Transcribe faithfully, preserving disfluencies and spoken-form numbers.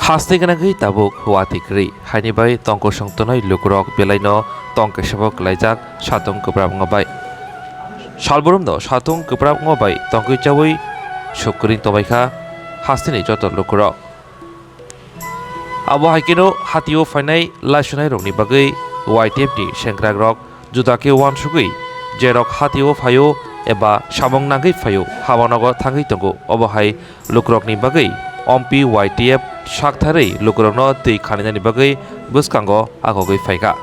Hasteni gwnangwi tabuk watwi kwrwi, haini bai tongkosong tongnai lukurok belaino tongkesabo kwlaijak satung kwprapngo bai. Salbrumno satung kwprapngo bai tongwi chawi suk kwrwi tongbaikha hasteni joto lukurok. Abo hai kheno hatio phainai laisunairokni bagwi Y T F ni sengkrakrok juda khe uansugwi, jerok hatio phaio eba samung nangwi phaio, habanogo thangwi tongo. Obo hai lukurokni bagwi Ompi Y T F saktharwi lukurokno twi khaninani bagwi bwskango agogwi phaikha.